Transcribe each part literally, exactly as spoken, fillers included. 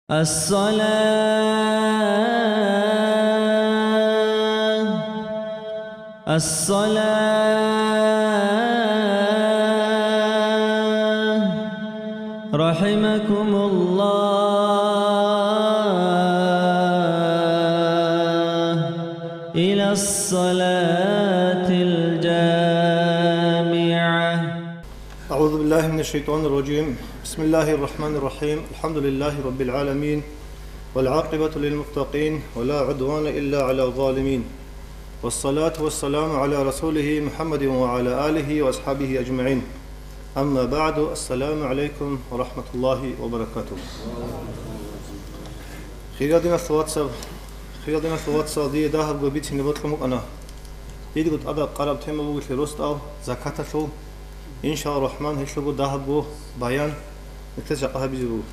الصلاة، الصلاة، رحمكم الله، إلى الصلاة الجامعة. أعوذ بالله من الشيطان الرجيم. بسم الله الرحمن الرحيم. الحمد لله رب العالمين. والعاقبة للمتقين. ولا عدوان إلا على الظالمين. والصلاة والسلام على رسوله محمد وعلى آله وأصحابه أجمعين. أما بعد. السلام عليكم ورحمة الله وبركاته. Хириял диналъул вацал, хириял диналъул вацал, дие дагьабго бицине бокьун букӀана. Дидго тӀадаб къараб тема бугелъул росдал, закаталъул. Иншалла рахман, гьелъулго дагьабго баян нилъеца жакъа гьабизе буго.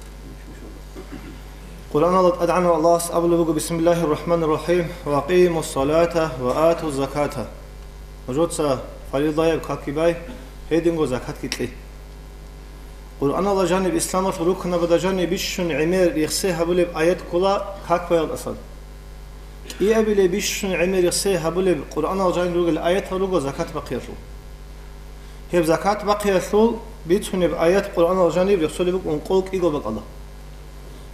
Къуръаналда ТӀадегӀанав Аллагьас абулеб буго: «Бисмиллагьир рахманир рахим, ва акъимус салата ва атуз заката». Нужеца фаризаяб какги бай, гьединго закатги кье. Къуръаналда жаниб, исламалъул рукнабазда жаниб бищун гӀемер рехсей гьабулеб аят ккола как баялдасан. КӀиабилеб бищун гӀемер рехсей гьабулеб Къуръаналда жаниб ругел аятал руго закат бахъиялъул. Гьеб закат бахъиялъул бицунеб аят Къуръаналда жаниб рехсолеб букӀун ункъо кӀиго бакӀалда.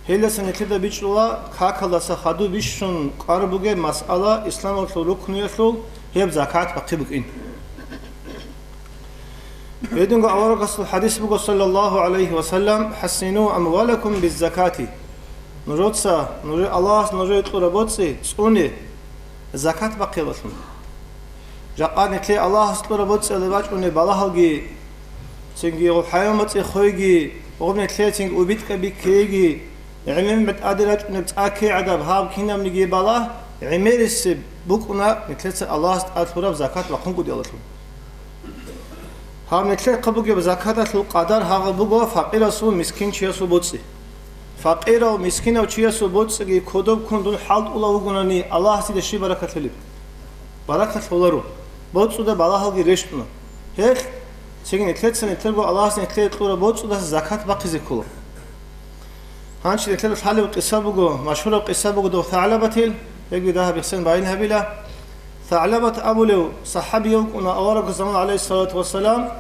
Гьелдаса нилъеда бичӀчӀула какалдаса хадуб бищун кӀвар бугеб масъала, исламалъул рукнуялъул гьеб закат бахъи букӀин. Гьединго аварагасул хадис буго, саллаллагьу гӀалайгьи ва саллам: «ХӀассину амвалакум биззакати». Нужеца, нужер Аллагьас нужее кьураб боцӀи цӀуне закат бахъиялъун. Жакъа нилъее Аллагьас кьураб боцӀиялда бачӀунеб балагьалги, цинги гъоб хӀайван боцӀи хойги, гъоб нилъее цинги убитӀкӀаби ккейги, гӀемер мутӀаде рачӀунеб цӀа ккей гӀадаб гьаб кинабниги балагь гӀемерисеб букӀуна нилъеца Аллагьас тӀад лъураб закат бахъун кӀудиялъун. Гьаб нилъехъа бугеб закаталъул къадар гьагъаб буго факъирасул, мискинчиясул боцӀи. Факъирав, мискинав чиясул боцӀиги кодоб ккун дун хӀалтӀулав вугонани, Аллагьас дида щиб баракат лъелеб? Баракат лъоларо. БоцӀуда балагьалги рещтӀуна. Гьелъ, цинги нилъеца нилъерго Аллагьас нилъее кьураб боцӀудаса закат бахъизе ккола. Гьанже нилъеда лъалеб къиса буго, машгьураб къиса буго дов СагӀлабатил, гьебги дагьаб ихсен байин гьабила. СагӀлабат абулев сахӀабияв вукӀуна аварагасул заман, гӀалайгьиссалату вассалам,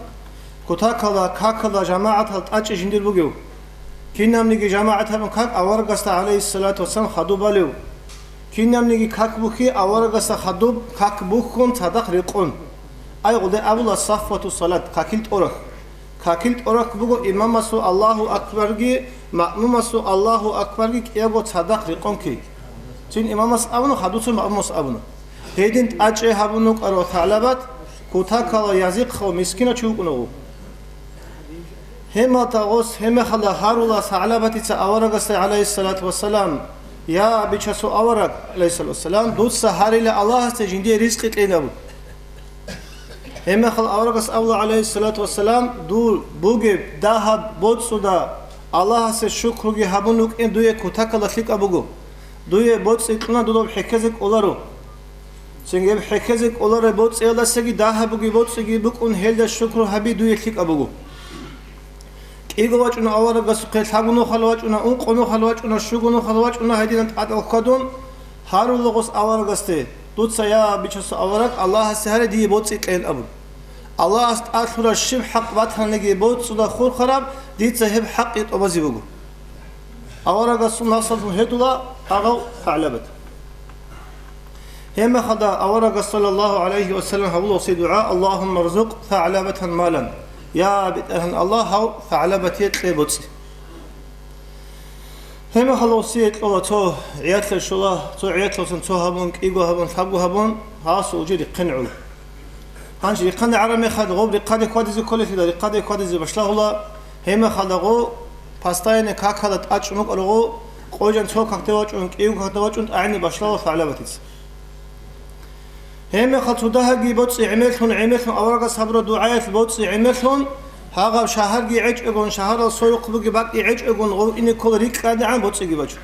кутакалда, какалда жамагӀатал тӀачӀи жиндир бугев. Кинабниги жамагӀат гьабун как аварагасда, гӀалайгьиссалату вассалам, хадуб балев. Кинабниги как бухьи аварагасда хадуб как бухьун цадахъ рекъон. Ай гъуде абула сафвату салат, какил тӀорахь. Какил тӀорахь буго имамасул Аллагьу акбарги, маъмумасул Аллагьу акбарги кӀиябго цадахъ рекъон ккей. Цин имамас абуна, хадуцун маъмумас абуна. Гьедин тӀачӀи гьабун вукӀарав СагӀлабат кутакалда язихъав мискинав чи вукӀунаго. Гьемалда гъос гьемехалда гьарула СагӀлабатица аварагасда, гӀалайгьиссалату вассалам: «Я, бичасул авараг, гӀалайгьиссалату вассалам, дуца гьарила Аллагьасде жиндие ризкъи кьейин», – абун. Гьебмехалъ аварагас абула, гӀалайгьиссалату вассалам: «Дур бугеб дагьаб боцӀуда Аллагьасе шукруги гьабун вукӀин дуе кутакалда лъикӀаб буго. Дуе боцӀи кьуна, дуда хӀехьезе кӀоларо. Цинги гьеб хӀехьезе кӀолареб боцӀиялдасаги дагьаб бугеб боцӀиги букӀун, гьелда шукру гьаби дуе лъикӀаб буго». КӀиго вачӀуна аварагасухъе, лъабго нухалъ вачӀуна, ункъо нухалъ вачӀуна, щуго нухалъ вачӀуна, гьединан тӀадал хьвадун, гьарула гъос аварагасде: «Дуца, я, бичасул авараг, Аллагьасе гьаре дие боцӀи кьейин», – абун. Аллагьас тӀад лъураб щиб хӀакъ батаниги боцӀуда хурхараб, дица гьеб хӀакъи тӀубазе буго. Аварагасул наслалъун гьедула гьагъав СагӀлабат. Гьебмехалда аварагас, саллаллагьу гӀалайгьи ва саллам, гьабула гъосие дугӀа: «Аллагьумма рзукъ СагӀлабатан малан». Я БетӀергьан Аллагь, гьав СагӀлабатие кье боцӀи. Гьебмехалда гъосие кьола цо гӀиялъе щола, цо гӀиялъусан цо гьабун, кӀиго гьабун, лъабго гьабун, гьасул жи рихъин гӀула. Гьанже рихъан гӀараб мехалда гъоб рихъаде хьвадизе кколелъила, рихъаде хьвадизе башлагьула, гьебмехалда гъо постоянно какала тӀачӀун вукӀаргъо, къойжан цо какде вачӀун, кӀиго какде вачӀун тӀагӀине башлагьула СагӀлабатица. Гьебмехалъ цо дагьабги боцӀи гӀемерлъун, гӀемерлъун аварагас гьабураб дугӀаялъ боцӀи гӀемерлъун, гьагъаб шагьарги гӀечӀогун, шагьарал сорухъ бугеб бакӀги гӀечӀогун, гъов ине ккола рикӀкӀадегӀан боцӀиги бачун.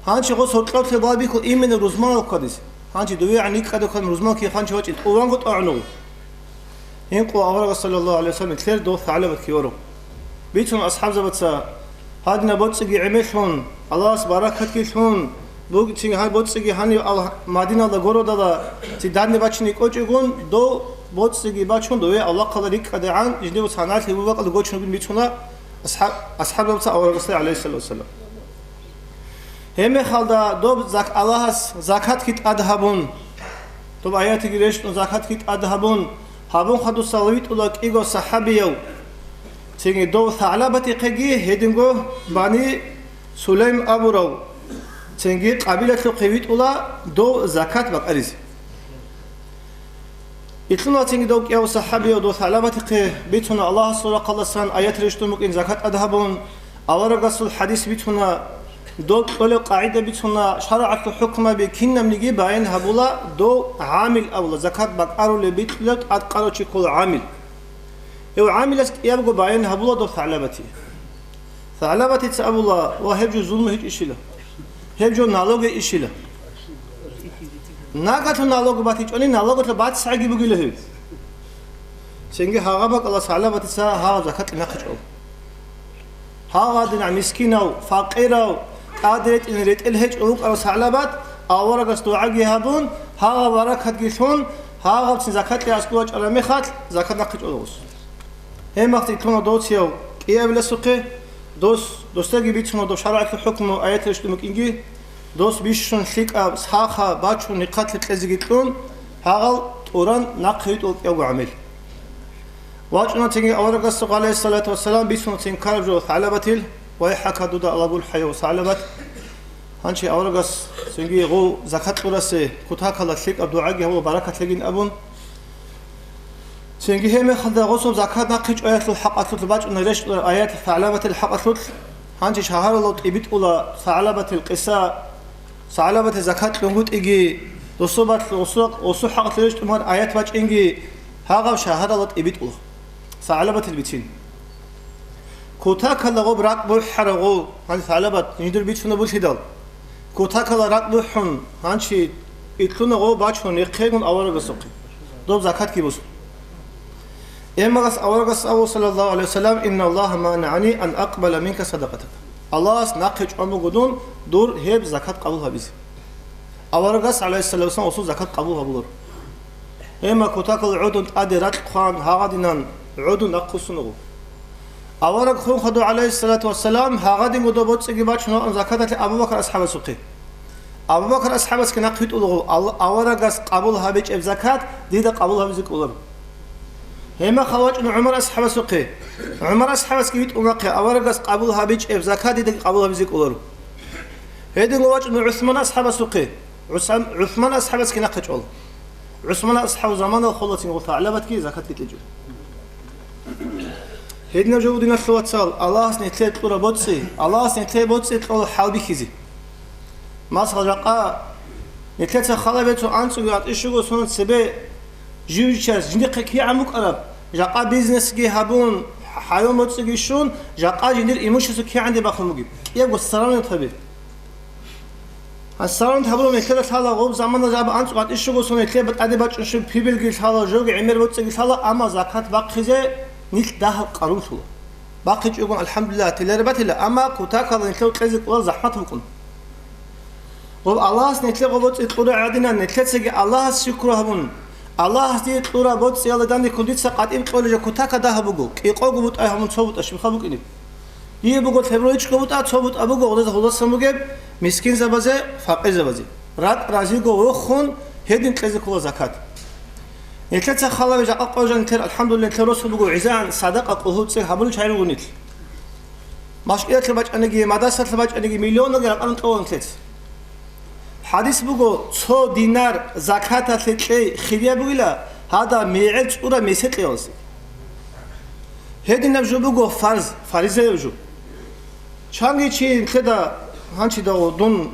Гьанже гъос гьоркьоблъи балбихьул именно рузманал хьвадизе. Гьанже довегӀан рикӀкӀадехъан рузман кихъанчи вачӀин тӀуванго тӀагӀуна гъов. Гьинкъо аварагас, саллаллагьу гӀалайгьи ва саллам, нилъер дов СагӀлабат киварав. Бицун асхӀабзабаца Гьадинаб боцӀиги гӀемерлъун, Аллагьас баракатги лъун, бугцин гьаб боцӀиги гьанив ал Мадиналда городала ци данде бачине кӀочӀегун, дов боцӀиги бачун, дове авлахъала рикӀкӀадегӀан жиндего саналъи бубакъалда гочун бугин бицуна асхӀаб-, асхӀабзабаца аварагасда, гӀалайгьиссалату вассалам. Гьебмехалда доб зак-, Аллагьас закатги тӀад гьабун, доб аятиги рещтӀун, закатги тӀад гьабун, гьабун хадусал витӀула кӀиго сахӀабияв, цинги дов СагӀлабатихъеги гьединго Бани Сулайм абурав, цинги къабилалъухъе витӀула дов закат бакӀаризе. Илъуна цинги дов кӀияв сахӀабияв дов СагӀлабатихъе бицуна Аллагьасул рахъалдасан аят рещтӀун букӀин закат тӀад гьабун, аварагасул хӀадис бицуна, дов кьолеб къагӀида бицуна, шаргӀалъул хӀукмаби кинабниги баян гьабула, дов гӀамил абула, закат бакӀарулеб бикьулеб тӀадкъарав чи ккола гӀамил. Гьев гӀамилас кӀиябго баян гьабула дов СагӀлабати. СагӀлабатица абула, ва гьеб жо зулму гьечӀищила. Гьеб жо налоги ищила. Нагагьлъун налог батичӀони, налогалъул бацгӀаги бугила гьеб. Цинги гьагъа бакӀала СагӀлабатица гьагъаб закат нахъичӀо. Гьагъадинаб мискинав, факъирав, тӀаде ретӀине ретӀел гьечӀо вукӀарав СагӀлабат аварагас дугӀаги гьабун, гьагъаб баракатги лъун, гьагъабцин закат кьеясги вачӀараб мехалъ, закат нахъичӀо гъос. Гьебмехалъ илъуна доцияв кӀиабиласухъе, дос, досдаги бицуна доб шаргӀалъул хӀукму аяталъ рещтӀун букӀинги, дос бищун лъикӀаб сахаб бачун нихъалъе кьезеги кьун, гьагъал тӀуран нахъе витӀула кӀиябго гӀамил. ВачӀуна цинги аварагасухъе, гӀалайгьиссалату вассалам, бицуна цин ккараб жо СагӀлабатил, вайхӀака дуда алагулхӀаяв СагӀлабат. Гьанчи аварагас цинги гъов закат кьурасе кутакала лъикӀаб дугӀаги гьабула баракат лъегин абун, цинги гьебмехалда гъосул закат нахъичӀоялъул хӀакъалъулъ бачӀуна рещтӀараб аят СагӀлабатил хӀакъалъулъ. Гьанчи шагьаралда тӀибитӀула СагӀлабатил къиса, СагӀлабатил закат кьунгутӀиги, досубалъ гъосу-, гъосул хӀакъалъулъ рещтӀун аят бачӀинги, гьагъав шагьаралда тӀибитӀула. СагӀлабатил бицин. Кутакала гъоб ракӀ бухӀараб гъов, гьаниб СагӀлабат жиндир бицунеб булъидал, кутакала ракӀ бухӀун, гьанчи илъуна гъов бачун рехъегун аварагасухъе, доб закатги босун. Гьебмехалъ аварагас абула, саллаллагьу гӀалайгьи ва саллам: «Инналлагьа манагӀани ан акъбала минка садакъатака». Аллагьас нахъе чӀван буго дун дур гьеб закат къабул гьабизе. Аварагас, гӀалайгьиссалату вассалам, гъосул закат къабул гьабуларо. Гьебмехалъ кутакал гӀодун тӀаде ракь хъван, гьагъадинан гӀодун нахъвуссуна гъов. Авараг хун хадув, гӀалайгьиссалату вассалам, гьагъадинго доб боцӀиги бачун вукӀана закаталъе Абу Бакр асхӀабасухъе. Абу Бакр асхӀабасги нахъ витӀула гъов: «Ал-, аварагас къабул гьабичӀеб закат дида къабул гьабизе кӀоларо». Гьебмехалъ вачӀуна ГӀумар асхӀабасухъе. ГӀумар асхӀабасги витӀун нахъе: «Аварагас къабул гьабичӀеб закат дидаги къабул гьабизе кӀоларо». Гьединго вачӀуна ГӀусман асхӀабасухъе. ГӀусан-, ГӀусман асхӀабасги нахъе чӀола. ГӀусман асхӀаб заманалъ холецин гъол СагӀлабатги закатги кьечӀо. Гьединаб жо буго, диналъул вацал, Аллагьас нилъее кьураб боцӀи, Аллагьас нилъее боцӀи кьола хӀалбихьизе. Масала, жакъа нилъеца хала бецун анцӀго, гьатӀищуго сонал цебе жив-жив чияс жиндихъе кигӀан букӀараб, жакъа бизнесги гьабун, хӀайван боцӀиги щун, жакъа жиндир имущество кигӀанде бахъун бугеб, кӀиябго сарамат гьабе. Гьас сарамат гьабураб нилъеда лъала, гъоб замана жаба анцӀго, гьатӀищуго сон нилъее тӀаде бачӀунщи пибилги лъала, жоги гӀемер боцӀиги лъала, амма закат бахъизе нилъ дагьаб къарулъула. БахъичӀогун, алхӀамдулиллагь, телера батила, амма кутакала нилъер кьезе кӀолареб захӀмат букӀун. Гъоб Аллагьас нилъее гъоб боцӀи кьурай гӀадинан, нилъецаги Аллагьас шукру гьабун, Аллагьас дие кьураб боцӀиялда данде ккун дица къватӀиб кьолеб жо кутака дагьаб буго, кӀикъого бутӀа гьабун цо бутӀа щибха букӀинеб. Дие буго лъеб ройчӀго бутӀа, цо бутӀа буго гъозда гъолдасан бугеб мискинзабазе, факъирзабазе. РакӀ разиго вохун, гьедин кьезе ккола закат. Нилъеца халаве жакъа къо жан нилъер, алхӀамдулиллагь, нилъер росу буго гӀизан, садакъа къулгьуцӀи гьабулел чагӀи руго нилъ. Машгьиялъе бачӀаниги, мадрасалъе бачӀаниги, миллионалги ракъарун тӀолан нилъец. ХӀадис буго, цо динар закаталъе кьей хирияб бугила, гьадаб мегӀер цӀураб месед кьеялъе. Гьединаб жо буго фарз, фаризаяб жо. Чанги чи нилъеда гьанчидагъу дун,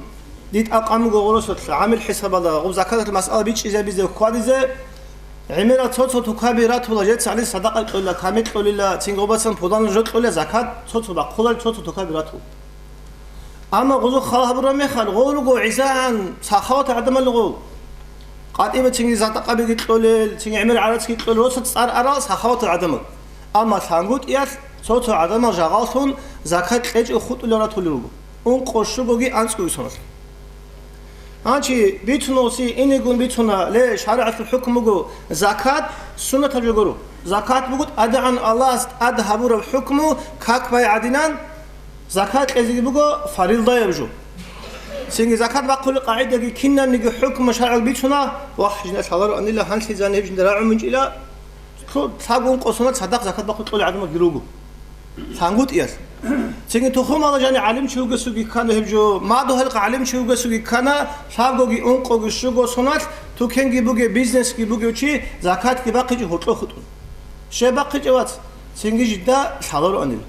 дид акъам буго гъурусалъ, гӀамил хӀисабалда, гъуб закаталъ масъала бичӀчӀизабизе, хьвадизе, гӀемерал цо-цо тукаби ратула, жеца гьанир садакъа кьолила, камил кьолила, цинги гъубасан пуланал жо кьолила, закат цо-цо бахъулал цо-цо тукаби ратула. Амма гъузухъ хал гьабураб мехалъ, гъов руго гӀизагӀан сахаватал гӀадамал гъов. КъатӀибе цинги садакъабиги кьолел, цинги гӀемер гӀарацги кьолел, росас цӀар арал сахаватал гӀадамал. Амма лъангутӀиялъ цо-цо гӀадамал жагъаллъун Закат кьечӀев хутӀулев ратулел руго. Ункъо щугоги анцӀго исалъ. Гьанчи бицунавси инегун бицуна, ле, шаригӀалъул хӀукму буго, закат суннатаб жо гуро. Закат буго ТӀадегӀан Аллагьас тӀад гьабураб хӀукму, как бай гӀадинан, закат кьезеги буго фарилдаяб жо. Цинги закат бахъулел къагӀидаги кинабниги хӀукму шаргӀал бицуна, вагь, жинда лъалароанила, гьанлъизани гьеб жинда рагӀун бинчӀила, лъу-, лъабгун къосуна цадахъ закат бахъун кьолел гӀадамал гуруго. ЛъангутӀиялъ. Цинги тухумала жани гӀалимчи вугесуги ккана гьеб жо, мадугьалихъ гӀалимчи вугесуги ккана, лъабгоги ункъоги щуго соналъ, тукенги бугев, бизнесги бугев чи, закатги бахъичӀо гьоркьо хутӀун. Щай бахъичӀев вац, цинги жидда лъалароанила.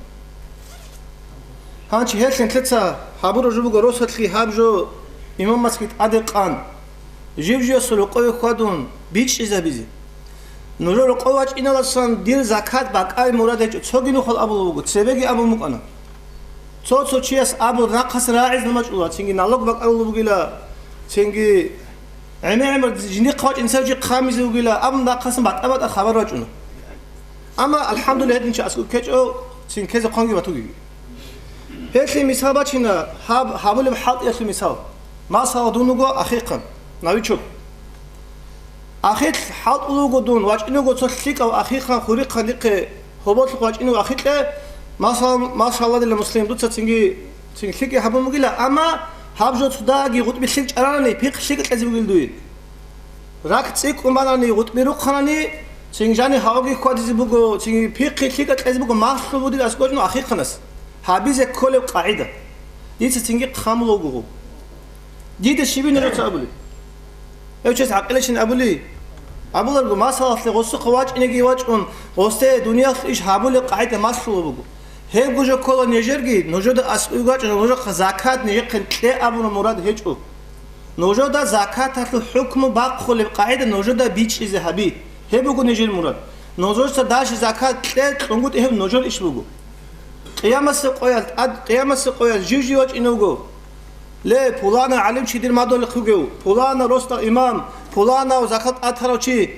Гьанчи гьелъ нилъеца гьабураб жо буго росалъги гьаб жо имамасги тӀаде къан. Жив-живасул рокъове хьвадун бичӀчӀизабизе. Нужер рокъов вачӀиналасан дир закат бакӀай мурад гьечӀо, цоги нухал абулаб буго, цебеги абун букӀана. Цо-цо чияс абун, нахъасан рагӀизна мачӀула, цинги налог бакӀарулеб бугила, цинги гӀемер-гӀемер жиндихъ вачӀин цев чи хъамизе вугила абун, нахъасан батӀа-батӀа хабар бачӀуна. Амма, алхӀамдулиллагь, гьедин чи аскӀуб ккечӀо, цин ккезе хъанги батугеги. Гьелъие мисал бачина, гьаб-, гьабулеб хӀалтӀиялъул мисал. Масала, дун вуго ахихъан, новичок. Ахилъ хӀалтӀулев вуго дун, вачӀинев вуго цо лъикӀав ахихъан, хурихъан дихъе гьоболлъухъ вачӀинев ахикье, масала, машаллагьила, Муслим, дуца цинги, цин лъикӀи гьабун бугила, амма гьаб жо цодаги гъутӀби лъикӀ чӀаранани, пихъ лъикӀ кьезе бугил дуе. Ракь цӀикӀкӀун банани, гъутӀби рухъанани, цин жани гьавги хьвадизе буго, цинги пихъи лъикӀа кьезе буго, малъул будил аскӀочӀун ахихъанас гьабизе кколеб къагӀида. Дица цинги хъамулев вуго. Дида щибин нужеца абули? Гьев чияс гӀакъилачин абули? Абуларго, масалалъе, гъосухъа вачӀинеги вачӀун, гъосде дуниялъул иш гьабулеб къагӀида малъулеб буго. Гьебго жо ккола нижерги, нужеда аскӀове вачӀана, нужехъа закат нижехъе кье абуна мурад гьечӀо. Нужеда закаталъул хӀукму бахъулеб къагӀида нужеда бичӀчӀизе гьаби. Гьеб буго нижер мурад. Нужеца даже закат кье, кьунгутӀи, гьеб нужер иш буго. Къиямасеб къоялъ, тӀад, къиямасеб къоялъ жив-жив вачӀинев вуго. Ле, пуланав гӀалимчи дир мадугьалихъ вугев, пуланав росдал имам, пуланав закат тӀатарав чи.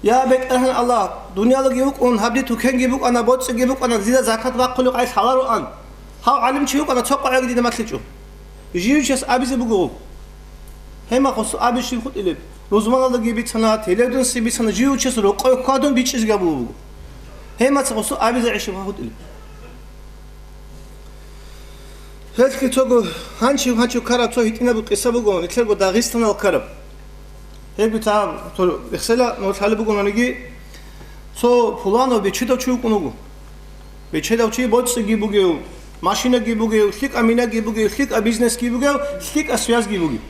Я, БетӀергьан Аллагь, дуниялги вукӀун, гьаб дир тукенги букӀана, боцӀиги букӀана, дида закат бахъулеб къагӀида лъалароан. Гьав гӀалимчи вукӀана, цо къагӀидаги дида малъичӀо. Жив чияс абизе буго. Гьеб мехалъ гъосул абизе щиб хутӀилеб? Рузманалдаги бицана, телевизоралдаги бицана, жив чияс рокъове хьвадун бичӀчӀизеги абулеб буго. Гьеб мехалъ гъосул абизе гӀищ хутӀилеб? Гьелъги цого гьанчив-гьанчив ккараб цо гьитӀинаб къиса буго, нилъерго Дагъистаналъ ккараб. Гьебги та-, то-, бехсела, ну, лъалеб бугонаниги, цо пуланав бечедав чи вукӀун вуго. Бечедав чи, боцӀиги бугев, машинаги бугев, лъикӀа минаги бугев, лъикӀа бизнесги бугев, лъикӀа связьги бугев.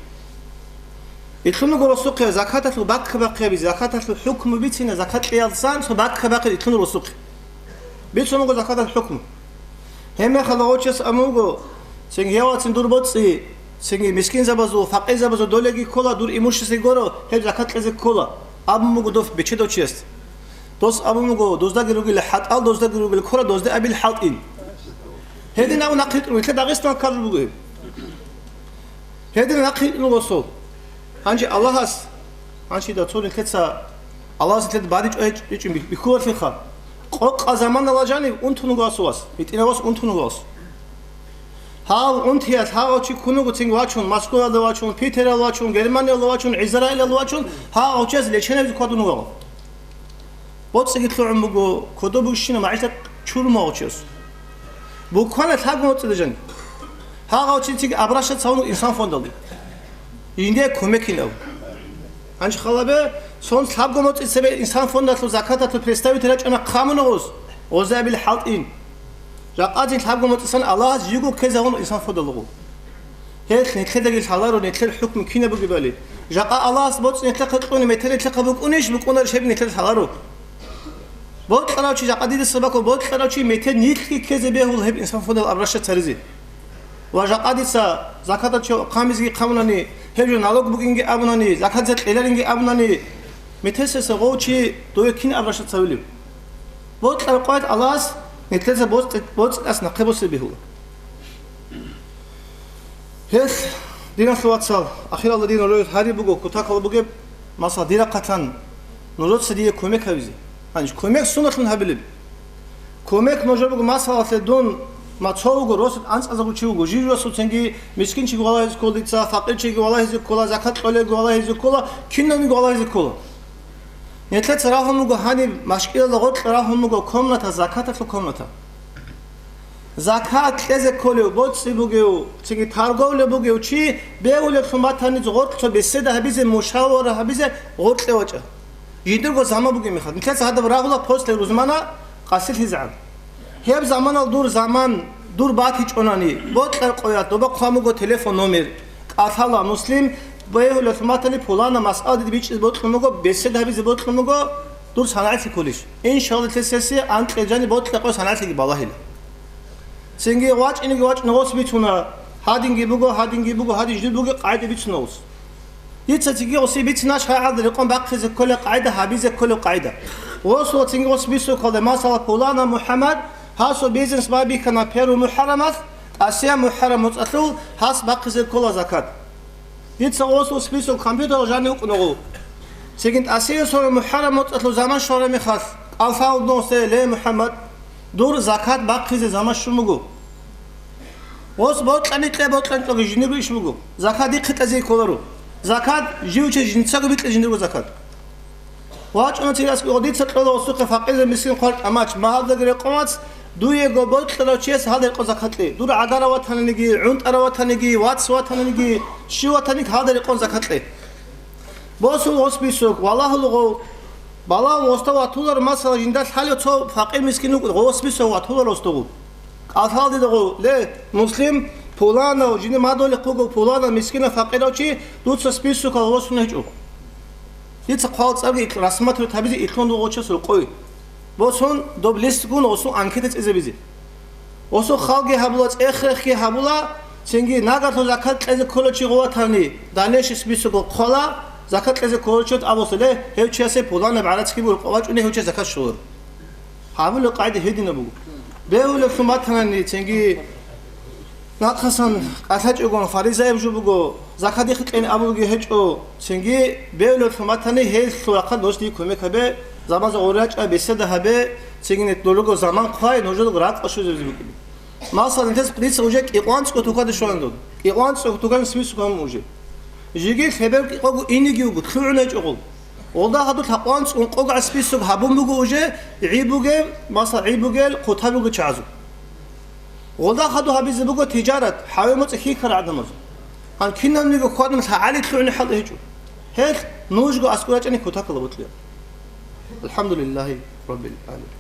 Илъун вуго росухъе закаталъул баккабахъи гьабизе, закаталъул хӀукму бицина, закат кьеялдасан цо баккабахъи илъун росухъе. Бицун вуго закаталъул хӀукму. Гьеб мехалда гъов чияс абун вуго, цинги гьевацин дур боцӀи, цинги мискинзабазул, факъирзабазул долеги ккола, дур имущество гуро, гьеб закат кьезе ккола, абун буго дов бечедав чияс. Дос абун буго, доздаги ругел хӀатӀал, доздаги ругел ккола, дозде абил хӀалтӀин. Гьедин абун нахъе ритӀун, нилъер Дагъистан ккараб буго гьеб. Гьедин нахъе ритӀун росул. Гьанже Аллагьас, гьанже да цо нилъеца, Аллагьас нилъеда баричӀо гьечӀ-, гьечӀин бихьулареха. Къокъа заманала жанив унтун вуго асувас, гьитӀинавас унтун вуго ас. Гьав унтиялъ гьагъав чи ккун вуго цинги вачун, Москваялда вачун, Питералда вачун, Германиялда вачун, Израилалда вачун, гьагъав чияс лечениябизе хьвадун вуго. БоцӀиги лъугӀун буго, кодобе вищина магӀишат чурун вуго чияс. Буквально лъабго моцӀида жан. Гьагъав чи цинги обращаться гьавун инсан фондалде. Жиндие кумекин ав. Гьанже халабе, сон лъабго моцӀи цебе инсан фондалъул закаталъул представитель рачӀана хъамуна гъоз, гъозе абил хӀалтӀин. Жакъа цин лъабго моцӀисан Аллагьас жиго ккезавун инсан фондалгъу. Гьелъ нилъедаги лъаларо нилъер хӀукму кинаб бугебали. Жакъа Аллагьас боцӀи нилъехъе кьуни метер нилъехъе букӀунищ, букӀунарищ гьеб нилъер лъаларо. Бокьарав чи, жакъа дида сабако бокьарав чи метер нилъги ккезе бегьул гьеб инсан фондал обращаться гьаризе. Ва жакъа дица закатал чи хъамизги хъамунани, гьеб жо налог бугинги абунани, закатзе кьеларинги абунани, метер сесегъов чи дове кин обращаться гьавилев? Бокьарав къват Аллагьас нилъеца боцӀи-, боцӀи-, ас нахъе босе бегьула. Гьелъ, диналъул вацал, ахиралда дир нужер гьари буго, кутакал бугеб, масала, дир рахъалъан нужеца дие кумек гьавизе. Гьанже кумек суналъун гьабилеб? Кумек нужер буго, масалалъе, дун Мацо вуго, росу анцӀазабул чи вуго, жив росуцинги мискинчиги валагьизе ккола дица, факъирчиги валагьизе ккола, закат кьолелги валагьизе ккола, кинавниги валагьизе ккола. Нилъеца рагьун буго гьаниб машкӀидалда гъоркье рагьун буго комната, закаталъул комната. Закат кьезе кколев, боцӀи бугев, цинги торговля бугев чи бегьулеблъун батани, гъоркьлъо беседа гьабизе, мушавара гьабизе гъоркье вачӀа. Жиндирго заман бугеб мехалъ. Нилъеца гьадаб рагьула после рузмана къасилъизегӀан. Гьеб заманал дур заман, дур батичӀонани, бокьа къоялъ, доба хъван буго телефон номер. КӀалъала Муслим, бегьулеблъун батани, пулана масъала дида бичӀчӀизе бокьун буго, беседа гьабизе бокьун буго, дур санагӀалъи кколищ? Иншалла, нилъеца гьесие анкьил жани бокьа къо санагӀалъиги балагьила. Цинги вачӀинеги вачӀун гъос бицуна, гьадинги буго, гьадинги буго, гьадин жидер буго, къайда бицуна гъос. Дица цинги гъосе бицина шаргӀалда рекъон бахъизе кколеб къайда, гьабизе кколеб къайда. Гъосула цинги гъос бисукалде, масала, пулана МухӀаммад, гьасул бизнес байбихьана первый мухӀаррамалъ, тӀасияб мухӀаррам моцӀалъул гьас бахъизе ккола закат. Дица гъосул список компьютералда жанив вукӀуна гъов. Цинги тӀасияб сордо мухӀаррам моцӀалъул заман щвараб мехалъ, кӀалъал досде, ле, МухӀаммад, дур закат бахъизе заман щун буго. Гъос бокьани кье, бокьани кьоги жиндирго иш буго. Закат дихъе кьезе кколаро. Закат жив чи жинцаго бикье жиндирго закат. ВачӀуна цигасги, гъодица кьола гъосухъе факъирзаб мискин хъвар тӀамач, магьалдаги рекъон вац, дуего бокьарав чияс гьалда рекъон закат кье. Дур гӀагарав ватаниги, гӀунтӀарав ватаниги, вац ватаниги, щив ватаниги гьалда рекъон закат кье. Босул гъос бисук, валагьулгъов, балагь гъоста ватулар, масала, жинда лъалев цо факъир мискин вукӀун, гъос бисук ватулар гъостагъу. КӀалъал дида гъов, ле, Муслим, пуланав, жиндир мадулихъ вуго пуланав, мискинав, факъирав чи, дуца списокал гъосун гьечӀо. Дица хъвал цӀарги ил-, рассматривать гьабизе илъун вуго гъочас рукъой. Босун, доб листгун гъосун анкета цӀезабизе. Гъосул халги гьабула, цӀех-рехги гьабула, цинги нагагьлъун закат кьезе кколев чи гъов ватани, дальнейший список хъвала, закат кьезе кколев чи абуса, ле, гьев чиясе пуланаб гӀарацги буго, рукъа вачӀуни гьев чияс закат щоларо. Гьабулеб къайда гьединаб буго. Бегьулеблъун батанани, цинги нахъасан кӀалъачӀогон фаризаяб жо буго, закат дихъе кьене абулги гьечӀо, цинги бегьулеблъун батани, гьелъул рахъалде нуж дие кумек гьабе, замаза гъорачӀа, беседа гьабе, цинги нужего заман хъвай, нужего ракӀ щвезабизе букӀине. Масала, дица уже кӀикъван цӀо тукаде щван дун. КӀикъван цӀо тукаде список гьабун уже. Жиги лъебер кӀикъого инеги вуго, лъугӀун гьечӀо гъол. Гъолда гьадур лъакъван цӀун къогӀа список гьабун буго уже гӀи бугеб, масала, гӀи бугел, хъута бугел чагӀазул. Гъолда хаду гьабизе буго тижарат, хӀаве-моцӀи хьихьарал гӀадамазул. Гьан кинабниго хьвадин лъагӀали лъугӀине хӀал гьечӀо. Гьелъ нужго аскӀор рачӀани кутакала бутӀлъи. АлхӀамдулиллагьи раббил гӀаламин.